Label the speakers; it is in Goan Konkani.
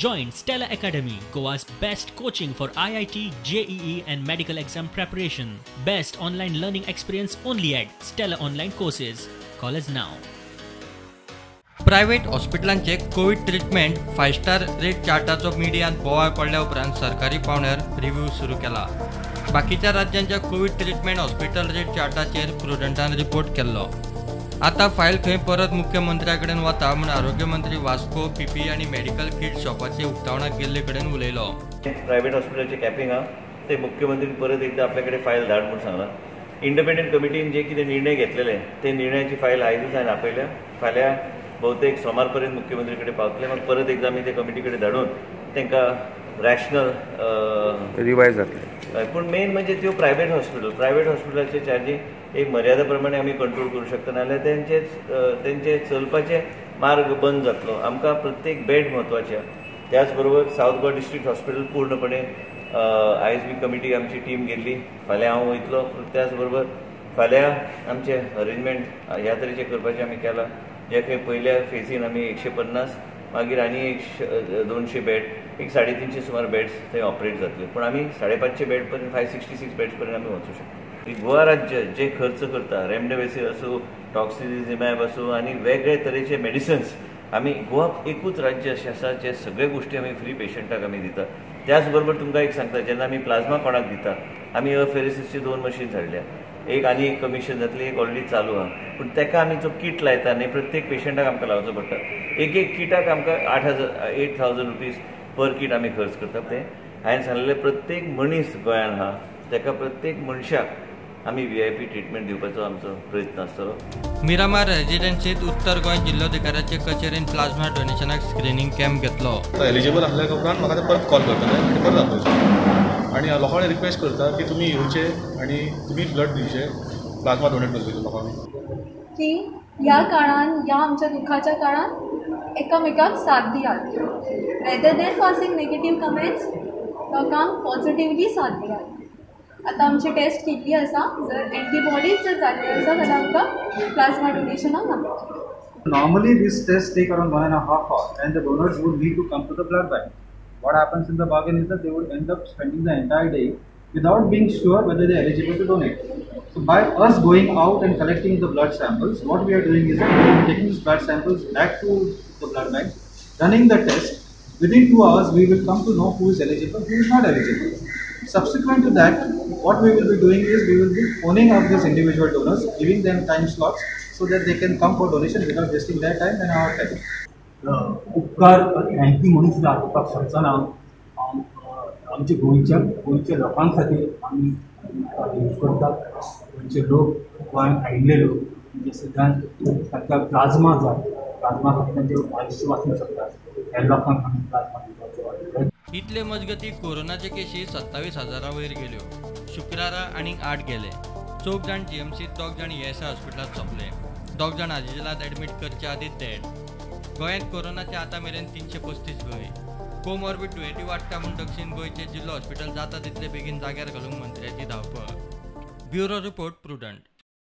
Speaker 1: Join Stella Academy, Goa's best coaching for IIT, JEE and medical exam preparation. Best online learning experience only at Stella Online Courses. Call us now.
Speaker 2: Private हॉस्पिटलांचे Covid treatment 5 star rate चार्टाचो मिडियांत बोवाळ पडल्या उपरांत सरकारी पावंड्यार रिव्ह्यू सुरू केला. बाकीच्या राज्यांच्या कोवीड ट्रिटमेंट हॉस्पिटल रेट चार्टाचेर प्रुडंटान रिपोर्ट केल्लो. आतां फायल खंय परत मुख्यमंत्र्या कडेन वता म्हूण आरोग्य मंत्री वास्को पीपीई आनी मेडिकल किट शॉपाचे उक्तावणाक गेल्ले कडेन उलयलो.
Speaker 3: प्रायव्हेट हॉस्पिटलाचे कॅपिंग आहा ते मुख्यमंत्रीन परत एकदा आपल्या कडेन फायल धाड म्हूण सांगला. इंडिपेंडंट कमिटीन जे कितें निर्णय घेतलेले ते निर्णयाची फायल आयजूच हांवें आपयल्या. फाल्यां बहुतेक सोमार पर्यंत मुख्यमंत्री कडेन पावतले. मागीर परत एकदा आमी ते कमिटी कडेन धाडून तांकां रॅशनल
Speaker 4: रिवायज जातले.
Speaker 3: पूण मेन म्हणजे त्यो प्रायव्हेट हॉस्पिटलाचे चार्जी एक मर्यादा प्रमाणे आमी कंट्रोल करूं शकता, नाजाल्यार तेंचे चलपाचे मार्ग बंद जातलो. आमकां प्रत्येक बेड म्हत्वाचे. त्याच बरोबर सावथ गोवा डिस्ट्रिक्ट हॉस्पिटल पूर्णपणे आयज बी कमिटी आमची टीम गेल्ली. फाल्यां हांव वयतलो. त्याच बरोबर फाल्यां आमचे अरेंजमेंट ह्या तरेचे करपाचें आमी केलां. जे खंय पयल्या फेजीन आमी 150, मागीर आनी 200 बेड, एक 350 सुमार बेड्स थंय ऑपरेट जातले. पूण आमी 550 बेड पर्यंत, 566 बेड्स पर्यंत आमी वचूं शकता. गोवा राज्य जे खर्च करता, रेमडेसिवीर आसूं, टॉक्सिलिझुमॅब आसूं आनी वेगळे तरेचे मेडिसिन्स, आमी गोवा एकूच राज्य अशें आसा जे सगळे गोश्टी आमी फ्री पेशंटाक आमी दिता. त्याच बरोबर तुमकां एक सांगता, जेन्ना आमी प्लाझ्मा कोणाक दिता, आमी अफेरेसिसची 2 मशीन्स हाडल्या, एक आनी एक कमिशन जातली, एक ऑलरेडी चालू आहा. पूण ताका आमी जो किट लायता न्ही, प्रत्येक पेशंटाक आमकां लावचो पडटा. एक एक किटाक आमकां 8,000 रुपीज पर किट आमी खर्च करता. तें हांवें सांगलेलें, प्रत्येक मनीस गोंयान आहा ताका, प्रत्येक मनशाक आमी VIP treatment दिवपाचो आमचो प्रयत्न आसतलो.
Speaker 2: मिरामार रेजिडेन्सीत उत्तर गोंय जिल्लोधिकाऱ्याचे कचेरीन प्लाझ्मा डोनेशनाक स्क्रिनींग कॅम्प घेतलो.
Speaker 5: एलिजिबल आसल्या उपरांत म्हाका ते परत कॉल करतले आनी परत आपयतले आनी लोकांक रिक्वेस्ट करता की तुमी येवचे आनी तुमी ब्लड दिवचे, प्लाझ्मा डोनेट करचे लोकांक.
Speaker 6: की ह्या काळान, ह्या आमच्या दुखाच्या काळान एकामेकाक साथ दियात. Rather than passing negative comments, लोकांक पॉझिटिवली साथ दियात. आतां आमची टेस्ट केल्ली आसा, जर एंटीबॉडीज जर जाल्ली आसा जाल्यार आमकां plasma डोनेशनाक आपयतले.
Speaker 7: Normally this test take around 1.5 hours and the donors would need to come to the blood bank. What happens in the bargain is that they would end up spending the entire day without being sure whether they are eligible to donate. So by us going out and collecting the blood samples, what we are doing is that we are taking these blood samples back to the blood bank, running the test. Within 2 hours, we will come to know who is eligible, who is not eligible. Subsequent to that, what we will be doing is we will be phoning up these individual donors, giving them time slots so that they can come for donation without wasting their time and our time.
Speaker 8: उपकार thank you म्हणून सुद्दां आठोवपाक शकचो ना. आमच्या गोंयच्या लोकां खातीर आमी यूज करतात. गोंयचे लोक, गोंयांत आयिल्ले लोक म्हणजे सद्यान तांकां प्लाझ्मा जाय, प्लाझ्मा खातीर तांचें आयुश्य वाचूंक शकता, ह्या लोकांक आमी प्लाझ्मा दिवपाचो.
Speaker 2: इतले मजगती कोरोनाचे केशी 27,000 वयर गेल्यो. शुक्रारा आनी 8 गेले. 4 जाण जीएमसीत, 2 जाण ईएसआय हॉस्पिटलांत सोंपले. 2 जाण आजिजलांत एडमीट करचे आदींच डेड. गोंयांत कोरोनाचे आतां मेरेन 335 बळी. कोमॉर्बिड दुयेंती वाडटा म्हूण दक्षीण गोंयचे जिल्लो हॉस्पिटल जाता तितले बेगीन जाग्यार घालूंक मंत्र्याची धांवपळ. Bureau report, Prudent.